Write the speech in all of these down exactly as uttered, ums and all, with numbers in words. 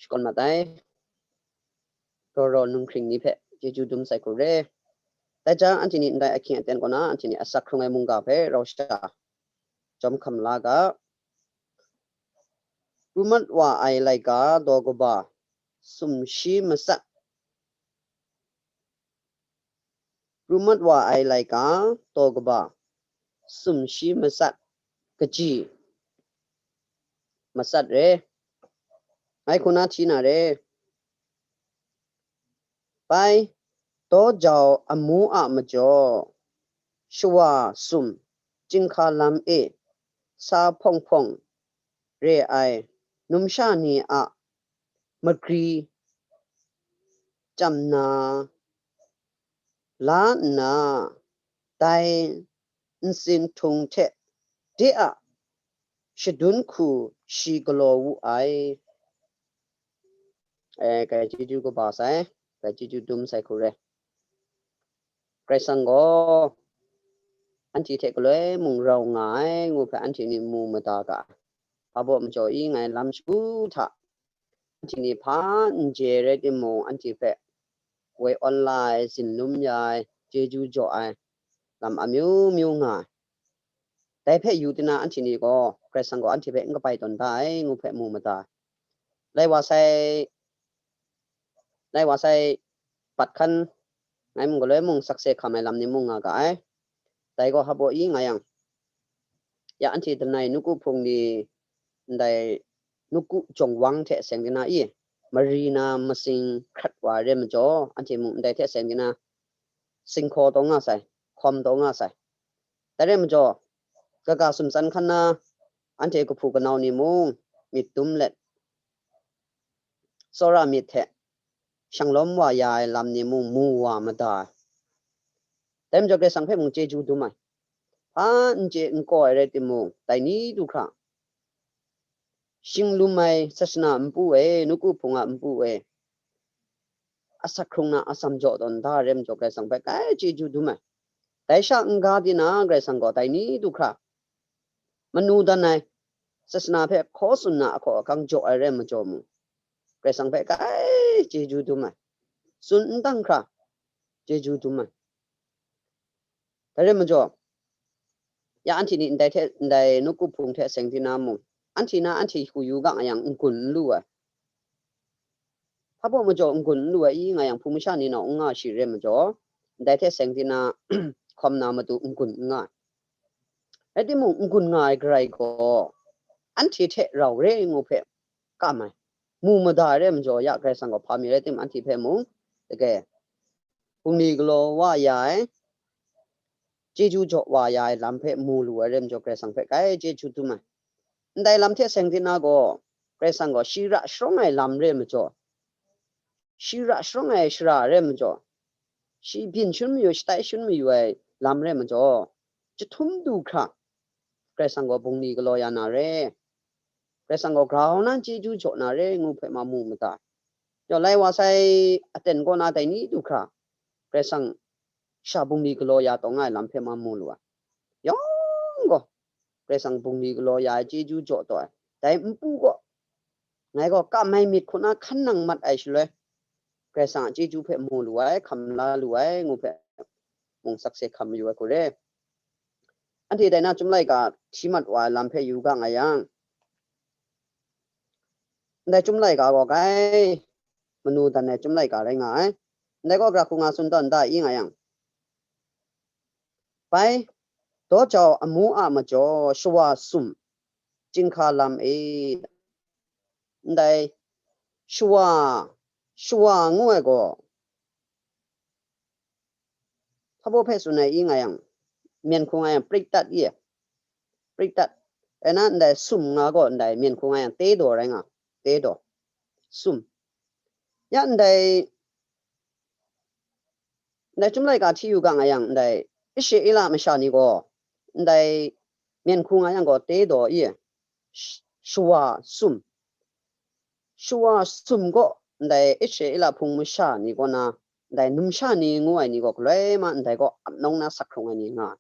shakawn mat ai. Rau rau nunghkring ni hpe chyeju dum sai hku re. Dai jang, anhte ni ndai ahkying aten kaw na, anhte ni asak hkrung ai mungga hpe rau sha chyawm hkam la ga. Ru mat wa ai laika daw kaba, sumshi matsat. Ru mat wa ai laika daw kaba, sumshi matsat, kaji matsat re. Ngai hku na hti na re. Bai, daw jau amu a majaw, shawa sum, chyinghka lam e sa hpawng hpawng re ai numsha ni a magri chyam na la nna, dai ntsin htung hte de a shadun hku shi galaw wu ai. E, grai chyeju kaba sai, grai chyeju dum sai hku re. Karai Kasang gaw anhte hte galoi mung rau nga ai, ngu hpe anhte ni mu mada ga. Hpa baw majaw i ngai lam shagu hta, anhte ni hpa n je rai timung, anhte hpe woi awn la ai, zin lum ya ai, chyeju jaw ai lam amyu myu nga ai. Dai hpe yu tina anhte ni gaw Karai Kasang gaw anhte hpe n kabai tawn da ai, ngu hpe mu mada ai. Lai wa sai, lai wa sai, pat hkan, ngai mung galoi mung sakse hkam ai lam ni mung nga ga ai. Dai gaw hpa baw i nga yang, ya anhte danai nawku hpung ni ndai nawku jawng wang hte seng tina i, mari na masing hkrat wa re majaw, anhte mung ndai hte seng tina singhkaw taw nga sai, hkawm taw nga sai. Dai re majaw, kaga sumtsan hkan na anhte kahpu kanau ni mung myit dum let, tsawra myit hte shanglawm wa ya ai lam ni mung mu wa mada ai. Dai majaw Karai Kasang hpe mung chyeju dum ai. Hpa n chye n kaw ai rai timung, dai ni du hkra, shing lum ai sasana npu e, nawku hpung a npu e, asak hkrung na atsam jaw tawn da ai rai majaw, Karai Kasang hpe grai chyeju dum ai. Dai sha n-ga di na, Karai Kasang gaw dai ni du hkra manu dan ai, sasana hpe hkaw tsun na ahkaw ahkang jaw ai rai majaw mung, Karai Kasang hpe grai chyeju dum ai. Tsun n dang hkra chyeju dum ai. Dai rai majaw, ya anhte ni ndai hte, ndai nawku hpung hte seng tina mung, anhte na anhte hku yu ga nga yang n-gun n lu ai. Hpa baw majaw n-gun n lu ai i nga yang, hpung masha ni nau n nga shi rai majaw, ndai hte seng tina hkawm na matu n-gun n nga ai. Rai timung, n-gun nga ai Karai gaw anhte hte rau re ngu hpe kam ai, mu mada ai rai majaw, ya Karai Kasang gaw hpa mi rai timung, anhte hpe mung, dage, bungli galaw wa ya ai, chyeju jaw wa ya ai lam hpe mu lu ai rai majaw, Karai Kasang hpe grai chyeju dum ai. Ndai lam hte seng tina gaw, Karai Kasang gaw shi ra sharawng ai lam rai majaw, shi ra sharawng ai shara rai majaw, shi byin shun mayu, shatai shun mayu ai lam rai majaw, jahtum du hkra Karai Kasang gaw bungli galaw ya na re, Karai Kasang gaw grau na chyeju jaw na re ngu hpe ma mu mada. Yawng lai wa sai aten kaw na dai ni du hkra, Karai Kasang sha bungli galaw ya taw nga ai lam hpe ma mu lu ai. Yawng gaw, Karai Kasang bungli galaw ya ai chyeju jaw taw ai. Dai npu gaw, ngai gaw kam ai myit hku na hkan nang mat ai shaloi, Karai Kasang a chyeju hpe mu lu ai, hkam la lu ai, ngu hpe mung sakse hkam mayu ai hku re. Anhte dai na Chyum laika hti mat wa ai lam hpe yu ga nga yang, ndai Chyum laika gaw grai manu dan ai Chyum laika rai nga ai. Ndai gaw gara hku nga tsun tawn da i nga yang, bai, daw jau amu a majaw shawa sum, chyinghka lam e, ndai shawa, shawa ngu ai gaw, hpa baw hpe tsun ai i nga yang, myen hku nga yang, prik dat i, prik dat. Rai na, ndai sum nga gaw, ndai myen hku nga yang, te daw rai nga, te daw, sum. Ya ndai, ndai Chyum laika hti yu ga nga yang, ndai Israela masha ni gaw, ndai myen hku nga yang gaw, te daw i, sh-, shawa sum, shawa sum gaw ndai Israela hpung masha ni kaw na, ndai numsha ni ngu ai ni gaw galoi ma ndai gaw ap nawng na sak hkrung ai ni nga ai.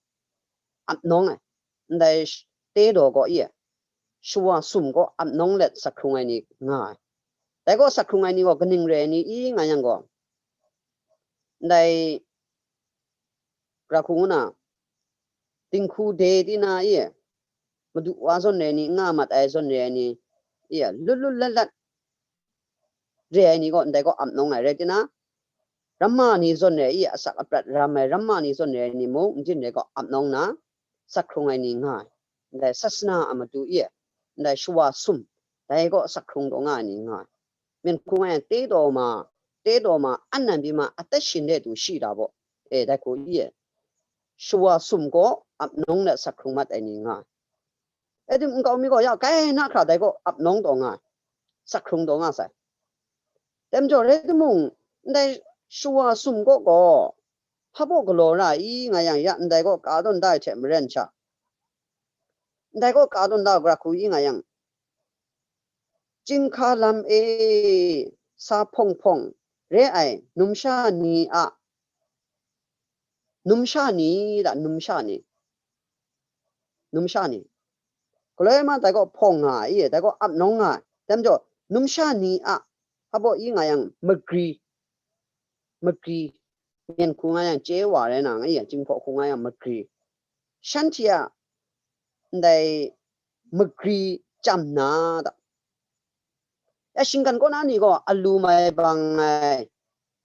Ap nawng ai. Ndai sh-, te daw gaw i, shawa sum gaw ap nawng let sak hkrung ai ni nga ai. Dai gaw sak hkrung ai ni gaw kaning re ai ni i nga yang gaw, ndai, ra hku ngu na, dinghku de di na i, madu wa zawn re ai ni, nga mat ai zawn re ai ni, i, lut lut lat lat re ai ni gaw ndai gaw ap nawng ai rai tina, ramma ni zawn re ai i, asak aprat ram ai ramma ni zawn re ai ni mung, n jin re gaw ap nawng na, sak hkrung ai ni nga ai. Ndai sasana a matu i, ndai shawa sum, dai gaw sak hkrung taw nga ai ni nga ai. Myen hku nga yang, te taw ma, te taw ma, an nan byi ma, atat shin de du shi da baw, e, dai hku i, shawa sum gaw ap nawng let sak hkrung mat ai ni nga ai. E tim nkau mi gaw ya kai na hkra dai gaw ap nawng taw nga ai, sak hkrung taw nga sai. Tem jaw rai timung, ndai shawa sum gaw gaw, hpa baw galaw ra i nga yang, ya ndai gaw ka tawn da ai hte maren sha, ndai gaw ka tawn da ai gara hku i nga yang, chyinghka lam e sa hpawng hpawng re ai numsha ni a, numsha ni da, numsha ni, numsha ni, galoi ma dai gaw hpawng nga ai, dai gaw ap nawng nga ai, tem jaw, numsha ni a, hpa baw i nga yang, magri, magri, myen hku nga yang, chye wa rai na nga i, chyinghpaw hku nga yang, magri, shanhte a ndai magri chyam na da. Ya shinggan kaw na ni gaw alu mai bang ai,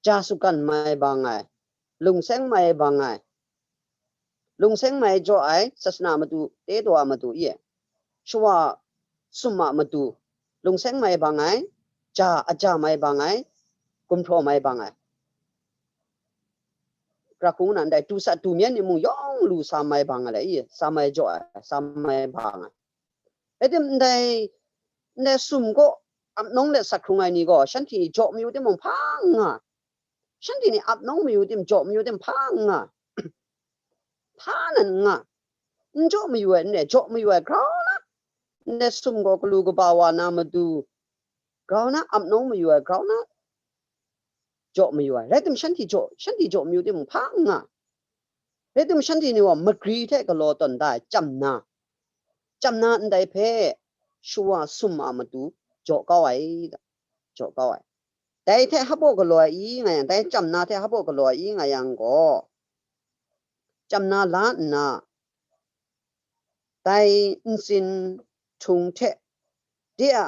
ja sugan mai bang ai, lungseng mai bang ai, lungseng mai jaw ai, sasana matu, te taw a matu i, shawa sum a matu, lungseng mai bang ai, ja aja mai bang ai, gumhpraw mai bang ai. Gara hku ngu na ndai, du sat du myen ni mung yawng lu sa mai bang ai le i, sa mai jaw ai, sa mai bang ai. Rai tim ndai, ndai sum gaw ap nawng let sak hkrung ai ni gaw, shanhte jaw mayu timung hpa n nga, shanhte ni ap nawng mayu tim, jaw mayu tim hpa n nga, hpa nan n nga, n jaw mayu ai n re, jaw mayu ai grau na, ndai sum gaw galu kaba wa na matu, grau na ap nawng mayu ai, grau na jaw mayu ai. Rai tim shanhte jaw, shanhte jaw mayu timung hpa n nga. Rai tim shanhte ni gaw magri hte galaw tawn da ai, chyam na, chyam na ndai hpe shawa sum a matu jaw kau ai, jaw kau ai. Dai hte hpa baw galaw ai i nga yang, dai chyam na hte hpa baw galaw ai i nga yang gaw, chyam na la nna, dai ntsin htung hte de a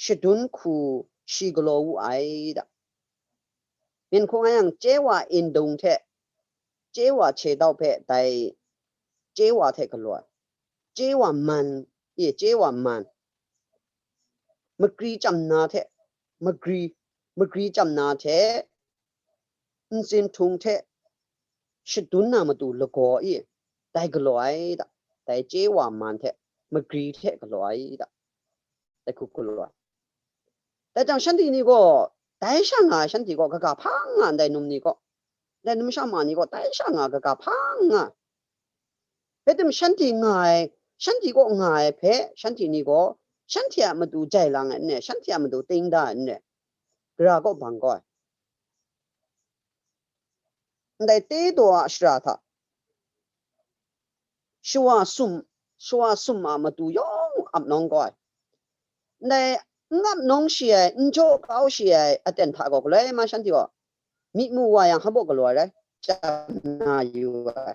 shadun hku shi galaw wu ai da. Myen hku nga yang, chye wa indung hte, chye wa che dau hpe dai chye wa hte galaw ai, chye wa man, e, chye wa man, magri chyam na hte, magri, magri chyam na hte, ntsin htung hte shadun na matu lagaw i, dai galaw ai da, dai chye wa man hte, magri hte galaw ai da, dai hku galaw ai. Dai jang shanhte ni gaw, dai sha nga ai shanhte gaw kaga hpa n nga, ndai num ni gaw, ndai numsha ma ni gaw, dai sha nga ai kaga hpa n nga. Rai tim shanhte nga ai, shanhte kaw nga ai hpe, shanhte ni gaw, shanhte a matu jai lang ai n re, shanhte a matu ting da ai n re, gara kaw bang kau ai. Ndai te daw a shara hta, shawa sum, shawa sum a matu yawng ap nawng kau ai. Ndai n ap nawng shi ai, n jaw kau shi ai aten hta gaw, galoi ma shanhte gaw, myi mu wa yang, hpa baw galaw ai rai, chyam na yu ai.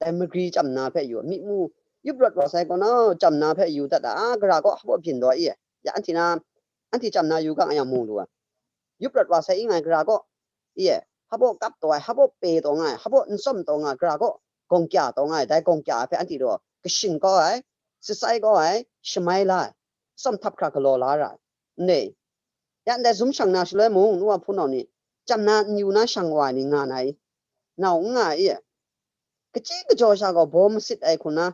Dai magri chyam na hpe yu, myi mu, yup rawt wa sai gaw na, chyam na hpe yu dat a, a gara gaw hpa baw byin daw i, ya anhte na, anhte chyam na yu ga nga yang mu lu ai. Yup rawt wa sai i nga ai gara gaw, i, hpa baw kap taw ai, hpa baw pe taw nga ai, hpa baw n tsawm taw nga ai, gara gaw gawng kya taw nga ai, dai gawng kya ai hpe anhte gaw kashin kau ai, shatsai kau ai, shamai la ai, tsawm htap hkra galaw la ra ai, n re. Ya ndai zum shang na shaloi mung, nu wa hpunau ni, chyam na n yu na shang wa ai ni nga na i? Nau n nga i? Kachyi kajaw sha gaw baw masit ai hku na,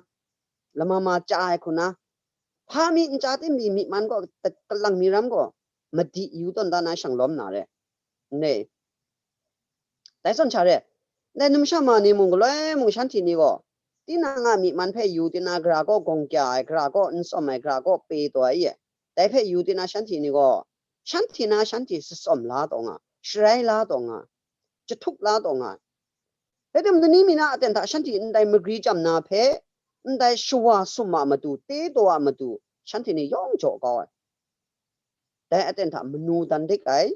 lama ma chya ai hku na, hpa mi n chya tim mi, myi man gaw, kalang mi ram gaw, madi yu tawn da na shang lawm na re. N re. Dai zawn sha re, ndai numsha ma ni mung, galoi mung shanhte ni gaw, tinang a myi man hpe yu tina, gara kaw gawng kya ai, gara kaw n tsawm ai, gara kaw pe taw ai, dai hpe yu tina, shanhte ni gaw, shanhte na shanhte shatsawm la taw nga, sharai la taw nga, jahtuk la taw nga. Rai tim, lani mi na aten hta shanhte ndai magri chyam na hpe, ndai shawa sum a matu, te taw a matu, shanhte ni yawng jaw kau ai. Dai aten hta manu dan dik ai,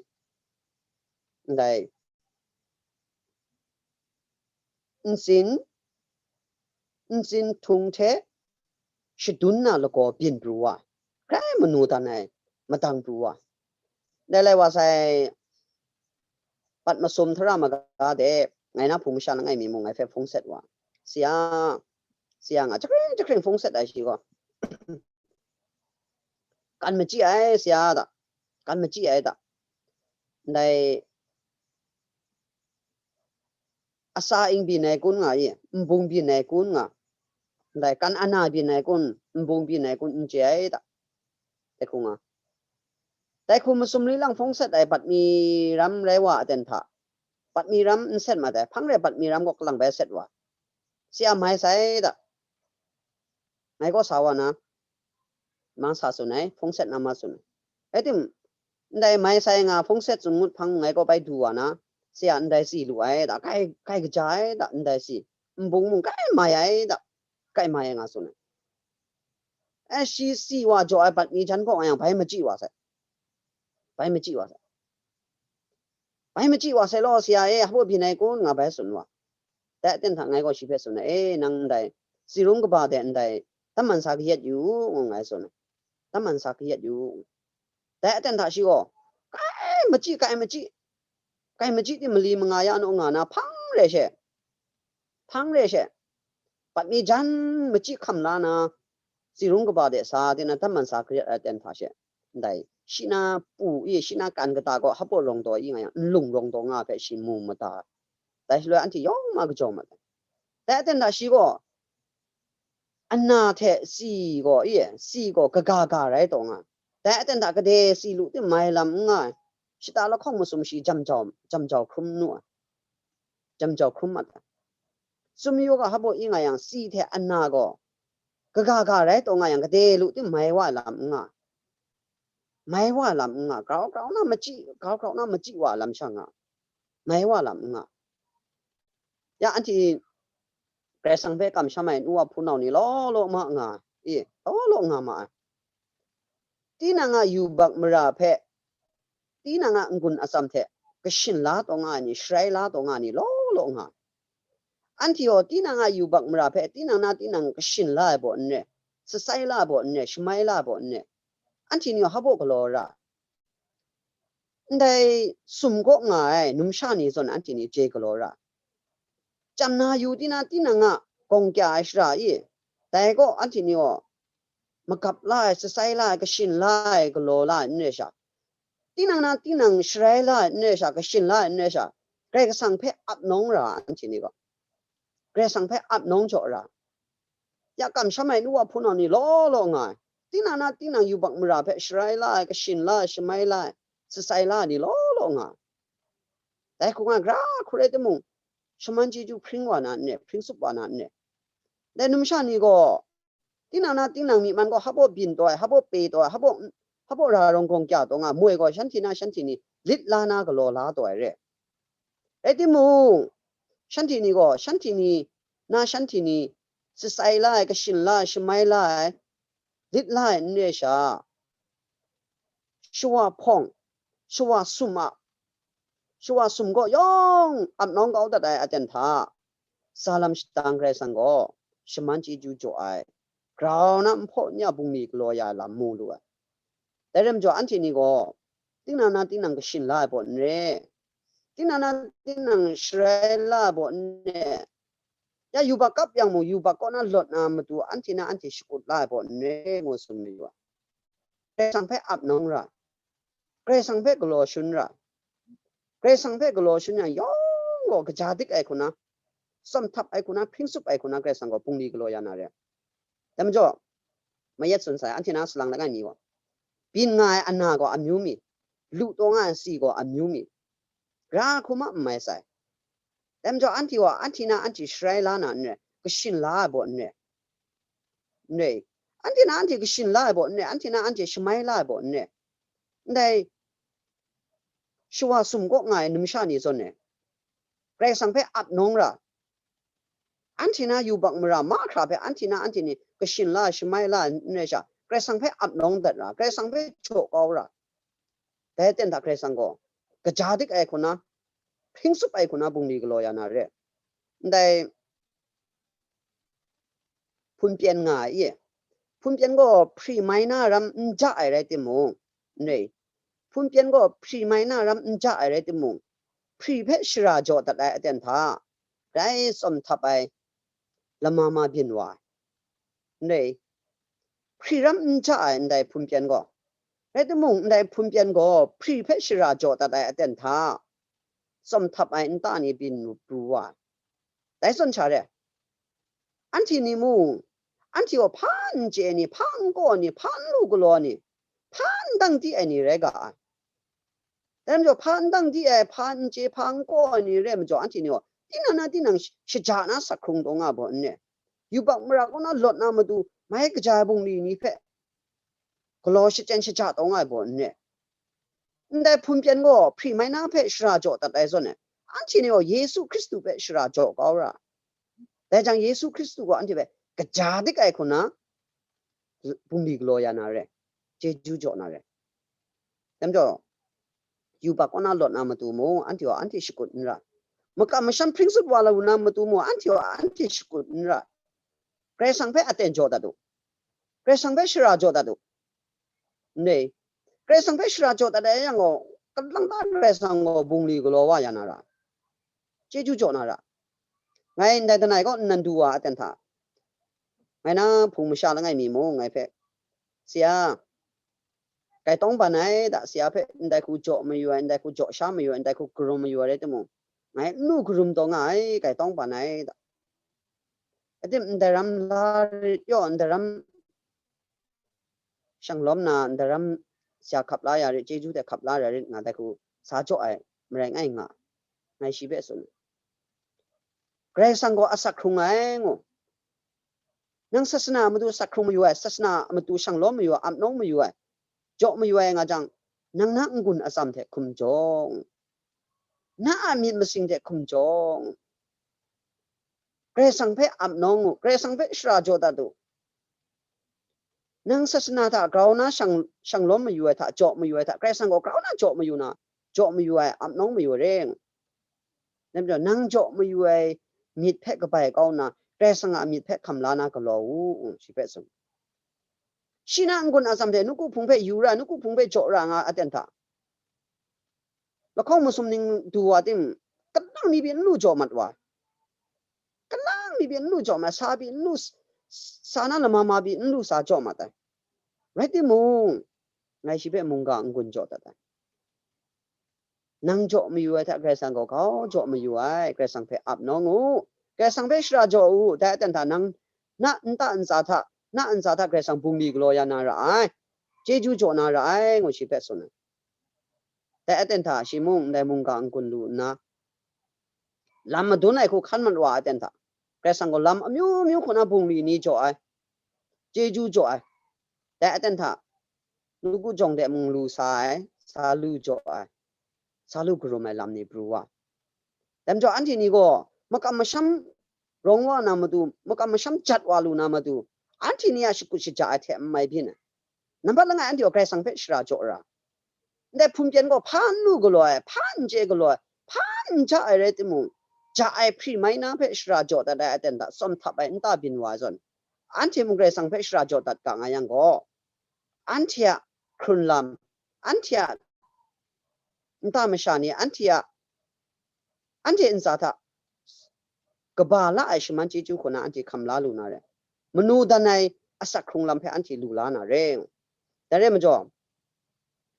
ndai ntsin, ntsin htung hte shadun na lagaw byin pru wa, grai manu dan ai madang pru wa. Dai lai wa sai, pat masum hta ra maga de, ngai na hpung masha langai mi mung ngai hpe hpung set wa. Sia, sia nga, jahkring jahkring hpung set ai shi gaw, kan machyi ai, sia da, kan machyi ai da. Ndai asa ing byin ai kun nga i, nbung byin ai kun nga, ndai kan ana byin ai kun, nbung byin ai kun, n chye ai da. Dai hku nga. Dai hku masum li lang hpung set ai bat mi ram rai wa aten hta, bat mi ram n set mat ai, hpang re bat mi ram gaw kalang bai set wa. Sia mai sai da. Ngai gaw sa wa na, mang sa tsun ai, hpung set na ma tsun ai. Rai tim, ndai mai sai nga hpung set tsun ngut hpang ngai gaw bai du wa na, sia ndai si lu ai da, kai, kai kaja ai da, ndai si, nbung mung kai mai ai da, kai mai ai nga tsun ai. E, shi si wa jaw ai bat mi jan hkawng a yang, bai machyi wa sai. Bai machyi wa sai. Bai machyi wa sai law, sia e, hpaw byin ai kun nga bai tsun wa. Dai aten hta ngai gaw shi hpe tsun ai, e, nang ndai, tsi rung kaba de ndai, tam man sa kayat yu, ngu ngai tsun ai. Tam man sa kayat yu. Dai aten hta shi gaw, kai machyi, kai machyi, kai machyi tim mali manga ya naw nga na, hpang re she, hpang re she, bat mi jan machyi hkam la na, tsi rung kaba de sa, tinang tam man sa kayat ai aten hta she, ndai, shi na pu i, shi na kan kata gaw hpaw rawng daw i nga yang, nlung rawng daw nga hpe shi mu mada. Dai shaloi anhte yawng ma kajawng mat ai. Dai aten hta shi gaw, ana hte si gaw, i, si gaw kaga ga rai taw nga. Dai aten hta gade si lu tim mai lam n nga ai. Shata lahkawng masum shi jam jau, jam jau hkrum nu ai. Jam jau hkrum mat ai. Sum yu ga hpaw i nga yang, si hte ana gaw kaga ga rai taw nga yang, gade lu tim mai wa ai lam n nga. Mai wa ai lam n nga. Grau grau na machyi, grau grau na machyi wa ai lam sha nga. Mai wa ai lam n nga. Ya, anhte Karai Kasang hpe kamsham ai nu wa hpunau ni law law ma nga, e, law law nga ma ai. Tinang a yubak mara hpe, tinang a n-gun atsam hte kashin la taw nga ai ni, sharai la taw nga ai ni law law nga. Anhte gaw tinang a yubak mara hpe tinang na tinang kashin la ai baw n re, sasai la ai baw n re, shamai la ai baw n re. Anhte ni gaw hpaw galaw ra. Ndai sum kaw nga ai numsha ni zawn anhte ni chye galaw ra. Chyam na yu tinang tinang a gawng kya ai shara i, dai gaw anhte ni gaw magap la ai, sasai la ai, kashin la ai, galaw la ai n re sha, tinang na tinang sharai la ai n re sha, kashin la ai n re sha, Karai Kasang hpe ap nawng ra anhte ni gaw, Karai Kasang hpe ap nawng jaw ra. Ya kamsham ai nu wa hpunau ni law law nga ai. Tinang na tinang yubak mara hpe sharai la ai, kashin la ai, shamai la ai, sasai la ai ni law law nga ai. Dai hku nga gra hku rai timung, shaman chyeju hpring wa na n re, hpring tsup wa na n re. Dai numsha ni gaw, tinang na tinang myi man gaw hpaw byin taw ai, hpaw pe taw ai, hpaw, hpaw ra rawng gawng kya taw nga, moi gaw shanhte na shanhte ni lit la na galaw la taw ai re. Rai timung, shanhte ni gaw, shanhte ni na shanhte ni sasai la ai, kashin la ai, shamai la ai, lit la ai n re sha, shawa hpawng, shawa sum a, shawa sum gaw yawng ap nawng kau dat ai aten hta, sa lam shadang Karai Kasang gaw shaman chyeju jaw ai, grau na nhpaw nya bungli galaw ya ai lam mu lu ai. Dai ram jaw, anhte ni gaw, tinang na tinang kashin la ai baw n re, tinang na tinang sharai la ai baw n re, ya yubak kap yang mung, yubak kaw na lawt na matu anhte na anhte shakut la ai baw n re, ngu tsun mayu ai. Karai Kasang hpe ap nawng ra, Karai Kasang hpe galaw shun ra, Karai Kasang hpe galaw shun yang yawng gaw kaja dik ai hku na, tsawm htap ai hku na, hpring tsup ai hku na, Karai Kasang gaw bungli galaw ya na re. Dai majaw, mayat tsun sai, anhte na salang langai mi gaw, byin nga ai ana gaw amyu mi, lu taw nga ai si gaw amyu mi, gra hku ma n mai sai. Dai majaw, anhte gaw, anhte na anhte sharai la na n re, kashin la ai baw n re, n re, anhte na anhte kashin la ai baw n re, anhte na anhte shamai la ai baw n re, ndai shawa sum kaw nga ai numsha ni zawn e, Karai Kasang hpe ap nawng ra, anhte na yubak mara mahkra hpe anhte na anhte ni kashin la ai, shamai la ai n rai sha, Karai Kasang hpe ap nawng dat ra, Karai Kasang hpe jaw kau ra, Dai aten hta Karai Kasang gaw kaja dik ai hku na, hpring tsup ai hku na bungli galaw ya na re. Ndai hpun pyen nga ai i? Hpun pyen gaw hpri mai na ram n ja ai rai timung, n re, hpun pyen gaw hpri mai na ram n ja ai rai timung, hpri hpe shara jaw dat ai aten hta, grai tsawm htap ai lama ma byin wa ai, n re, hpri ram n ja ai ndai hpun pyen gaw. Rai timung, ndai hpun pyen gaw hpri hpe shara jaw dat ai aten hta, tsawm htap ai nta ni byin pru wa ai. Dai zawn sha re, anhte ni mung, anhte gaw hpa n chye ai ni, hpa n kaw ai ni, hpa n lu galaw ai ni, hpa n dang di ai ni rai ga ai. Dai majaw, hpa n dang di ai, hpa n chye, hpa n kaw ai ni rai majaw, anhte ni gaw tinang na tinang sh-, shaja na sak hkrung taw nga ai baw n re. Yubak mara kaw na lawt na matu, mai kaja ai bungli ni hpe galaw shachyen shaja taw nga ai baw n re. Ndai hpun pyen gaw hpri mai na hpe shara jaw dat ai zawn e, anhte ni gaw Yesu Hkristu hpe shara jaw kau ra ai. Dai jang, Yesu Hkristu gaw anhte hpe kaja dik ai hku na bungli galaw ya na re, chyeju jaw na re. Dai majaw, yubak kaw na lawt na matu mung, anhte gaw anhte shakut n ra. Makam masham hpring tsup wa lu na matu mung, anhte gaw anhte shakut n ra. Karai Kasang hpe aten jaw dat u. Karai Kasang hpe shara jaw dat u. Ndai, Karai Kasang hpe shara jaw dat ai yang gaw, kalang ta Karai Kasang gaw bungli galaw wa ya na ra, chyeju jaw na ra. Ngai ndai langai kaw nnan du wa aten hta, ngai na hpung masha langai mi mung ngai hpe, "Sia, kai tawng ban ai da, sia hpe ndai hku jaw mayu ai, ndai hku jaw sha mayu ai, ndai hku karum mayu ai rai timung, ngai n lu karum taw nga ai, kai tawng ban ai da. Adim ndai ram la rit yaw, ndai ram shang lawm na, ndai ram sia hkap la ya rit, chyeju hte hkap la ya rit," nga dai hku sa jaw ai marai ngai nga, ngai shi hpe tsun. Karai Kasang gaw asak hkrung ai ngu. Nang sasana a matu asak hkrung mayu ai, sasana a matu shang lawm mayu ai, ap nawng mayu ai, jaw mayu ai nga jang, nang na n-gun atsam hte hkum jaw, na a myit masing hte hkum jaw, Karai Kasang hpe ap nawng u, Karai Kasang hpe shara jaw dat u. Nang sasana hta grau na shang, shang lawm mayu ai hta, jaw mayu ai hta, Karai Kasang gaw grau na jaw mayu na, jaw mayu ai, ap nawng mayu ai re. Dai majaw, nang jaw mayu ai myit hpe kabai kau nna, Karai Kasang a myit hpe hkam la na galaw u, ngu shi hpe tsun. Shi na n-gun atsam hte nawku hpung hpe yu ra, nawku hpung hpe jaw ra nga aten hta, lahkawng masum ning du wa tim, kalang mi pyi n lu jaw mat wa ai. Kalang mi pyi n lu jaw mat, sa pyi n lu s-, s-, sa na lama ma pyi n lu sa jaw mat ai. Rai timung, ngai shi hpe mungga n-gun jaw dat ai. Nang jaw mayu ai hta Karai Kasang gaw grau jaw mayu ai, Karai Kasang hpe ap nawng u, Karai Kasang hpe shara jaw u, dai aten hta nang na nta ntsa hta, na ntsa hta Karai Kasang bungli galaw ya na ra ai, chyeju jaw na ra ai, ngu shi hpe tsun ai. Dai aten hta shi mung ndai mungga n-gun lu nna, lam madun ai hku hkan mat wa ai aten hta, Karai Kasang gaw lam amyu myu hku na bungli ni jaw ai, chyeju jaw ai. Dai aten hta, nawku jawng de mung lu sa ai, sa lu jaw ai, sa lu karum ai lam ni pru wa ai. Dai majaw, anhte ni gaw makam masham rawng wa na matu, makam masham jat wa lu na matu, anhte ni a shakut shaja ai hte n mai byin ai. Nambat langai anhte gaw Karai Kasang hpe shara jaw ra. Ndai hpun pyan gaw hpa n lu galaw ai, hpa n chye galaw ai, hpa n ja ai rai timung, ja ai hpri mai na hpe shara jaw dat ai aten hta tsawm htap ai nta byin wa ai zawn, anhte mung Karai Kasang hpe shara jaw dat ga nga yang gaw, anhte a hkrun lam, anhte a nta masha ni, anhte a, anhte ntsa hta kaba la ai shaman chyeju hku na anhte hkam la lu na re. Manu dan ai asak hkrung lam hpe anhte lu la na re. Dai re majaw,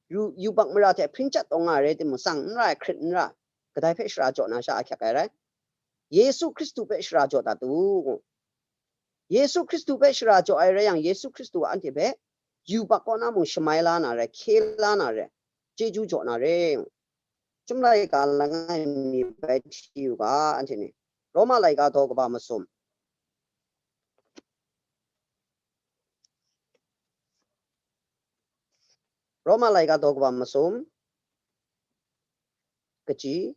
yu-, yubak mara hte hpring chyat taw nga ai rai timung, tsang n ra ai, hkrit n ra ai, kadai hpe shara jaw na sha ahkyak ai rai? Yesu Hkristu hpe shara jaw dat u. Yesu Hkristu hpe shara jaw ai rai yang, Yesu Hkristu a anhte hpe yubak kaw na mung shamai la na re, hkye la na re, chyeju jaw na re. Chyum laika langai mi bai hti u ga, anhte ni. Roma laika daw kaba masum. Roma laika daw kaba masum, kaji,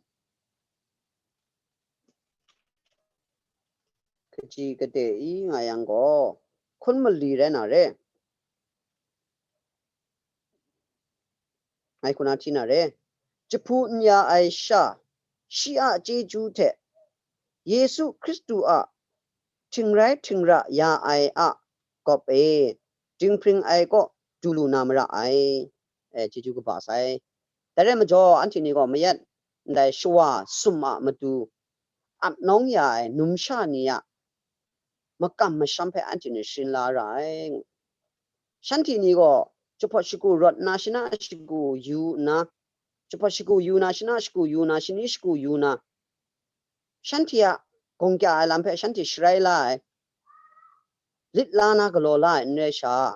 kaji kade i nga yang gaw, hkun mali rai na re. ngai hku na hti na re. Jahpu n ya ai sha, shi a chyeju hte Yesu Hkristu a htingrai htingra ya ai a gawp e, dinghpring ai kaw du lu na mara ai. E, chyeju kaba sai. Dai rai majaw, anhte ni gaw mayat ndai shawa sum a matu ap nawng ya ai numsha ni a makam masham hpe anhte ni sharin la ra ai. Shanhte ni gaw jahpawt shagu rawt nna, shana shagu yu nna, jahpawt shagu yu na, shana shagu yu na, shani shagu yu na, shanhte a gawng kya ai lam hpe shanhte sharai la ai, lit la na galaw la ai n rai sha,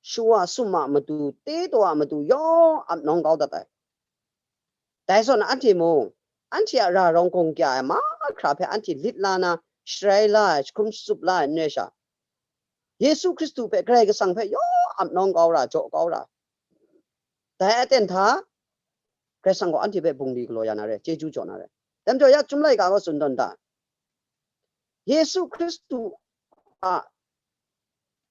shawa sum a matu, te taw a matu yawng ap nawng kau dat ai. Dai zawn anhte mung, anhte a ra rawng gawng kya ai mahkra hpe anhte lit la na, sharai la ai, jahkrum shatsup la ai n rai sha, Yesu Hkristu hpe, Karai Kasang hpe yawng ap nawng kau ra, jaw kau ra. Dai aten hta, Karai Kasang gaw anhte hpe bungli galaw ya na re, chyeju jaw na re. Dai majaw ya Chyum laika gaw tsun tawn da. Yesu Hkristu a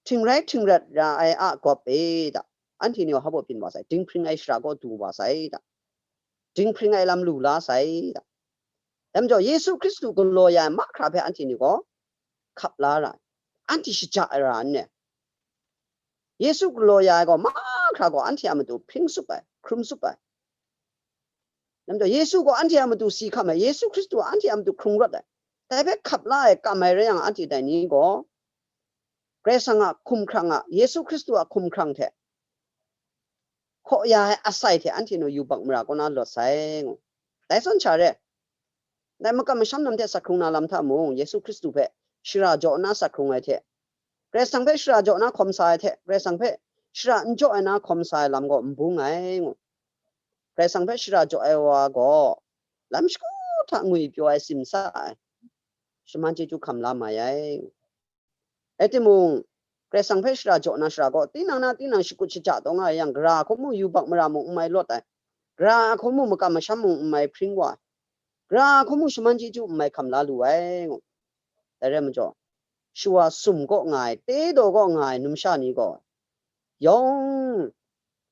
htingrai htingrat ra ai a gawp e da, anhte ni gaw hpa byin wa sai, dinghpring ai shara kaw du wa sai da, dinghpring ai lam lu la sai da. Dai majaw, Yesu Hkristu galaw ya ai mahkra hpe anhte ni gaw hkap la ra ai, anhte shaja ai ra n re. Yesu galaw ya ai gaw mahkra gaw anhte a matu hpring tsup ai, hkrum tsup ai. Dai majaw, Yesu gaw anhte a matu si hkam ai, Yesu Hkristu anhte a matu hkrung rawt ai. Dai hpe hkap la ai kam ai rai yang, anhte dai ni gaw Karai Kasang a hkumhkrang a, Yesu Hkristu a hkumhkrang hte hkaw ya ai asai hte anhte nu yubak mara kaw na lawt sai ngu. Dai zawn sha re, dai makam masham lam hte sat hkrung na lam hta mung, Yesu Hkristu hpe shara jaw nna sat hkrung ai hte, Karai Kasang hpe shara jaw nna hkawm sa ai hte, Karai Kasang hpe shara n jaw ai na hkawm sa ai lam gaw n bung ai ngu. Karai Kasang hpe shara jaw ai wa gaw lam shagu hta ngwi pyaw ai, tsim sa ai, shaman chyeju hkam la mai ai. Rai timung, Karai Kasang hpe shara jaw na shara gaw, tinang na tinang shakut shaja taw nga yang, gara hku mung yubak mara mung n mai lawt ai, gara hku mung makam masham mung n mai hpring wa ai, gara hku mung shaman chyeju n mai hkam la lu ai ngu. Dai rai majaw, shawa sum kaw nga ai, te daw kaw nga ai numsha ni gaw, yawng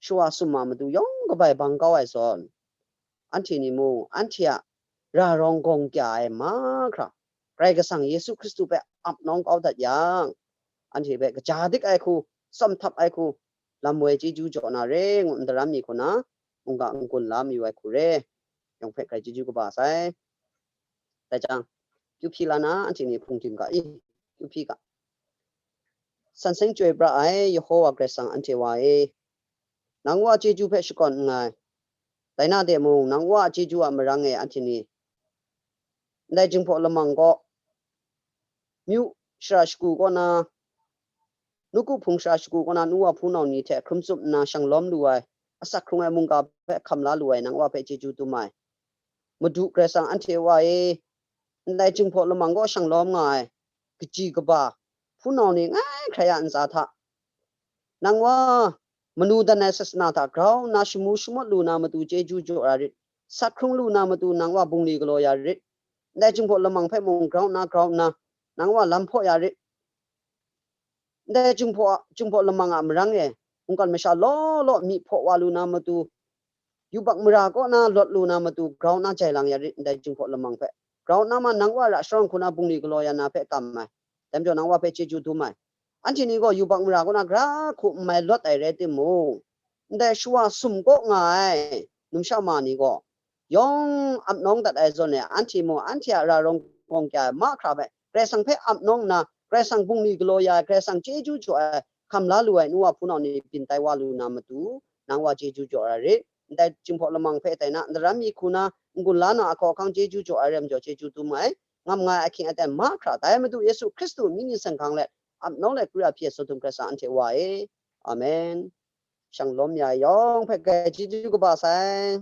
shawa sum a matu yawng kabai bang kau ai zawn, anhte ni mung anhte a ra rawng gawng kya ai mahkra, Karai Kasang Yesu Hkristu hpe ap nawng kau dat yang, anhte hpe kaja dik ai hku, tsawm htap ai hku, lam woi chyeju jaw na re ngu n daram mi hku na, mungga n-gun la mayu ai hku re, yawng hpe grai chyeju kaba sai. Dai jang, kyu hpyi la na, anhte ni hpung dim ga, i, kyu hpyi ga. San seng chyoi pra ai Yehowa Karai Kasang anhte Wa e, nang Wa chyeju hpe shakawn nngai. Dai na de mung, nang Wa a chyeju a marang e anhte ni, ndai Jinghpaw Lamang kaw, myu shara shagu kaw na, nawku hpung shara shagu kaw na, nu wa hpunau ni hte hkrum tsup nna shang lawm lu ai, asak hkrung ai mungga hpe hkam la lu ai, nang Wa hpe chyeju dum ai. Madu Karai Kasang anhte Wa e, ndai Jinghpaw Lamang kaw shang lawm nga ai, kaji kaba, hpunau ni ngai hkrai a ntsa hta, nang Wa, manu dan ai sasana hta grau nna shamu shamawt lu na matu chyeju jaw ya rit, sat hkrung lu na matu nang Wa bungli galaw ya rit, ndai Jinghpaw Lamang hpe mung grau nna, grau nna, nang Wa lam hpaw ya rit. Ndai Jinghpaw, Jinghpaw Lamang a marang e, mungkan masha law law myi hpaw wa lu na matu, yubak mara kaw na lawt lu na matu, grau nna jai lang ya rit, ndai Jinghpaw Lamang hpe. Grau nna ma nang Wa ra sharawng hku na bungli galaw ya na hpe kam ai. Dai majaw nang Wa hpe chyeju dum ai. Anhte ni gaw yubak mara kaw na gara hku n mai lawt ai rai timung, ndai shawa sum kaw nga ai numsha ma ni gaw, yawng ap nawng dat ai zawn e, anhte mung anhte a ra rawng gawng kya ai mahkra hpe Karai Kasang hpe ap nawng nna, Karai Kasang bungli galaw ya ai, Karai Kasang chyeju jaw ai, hkam la lu ai nu wa hpunau ni byin tai wa lu na matu, nang Wa chyeju jaw ai rit. Ndai Jinghpaw Lamang hpe tai na, ndaram mi hku na, n-gun la na ahkaw ahkang chyeju jaw ai rai majaw chyeju dum ai, ngam nga ai ahkying aten mahkra, dai Madu Yesu Hkristu mying ni sen hkang let, ap nawng let kru ya hpyi ai Sodom Karai Kasang anhte Wa e. Amen. Shang lawm ya ai yawng hpe grai chyeju kaba sai.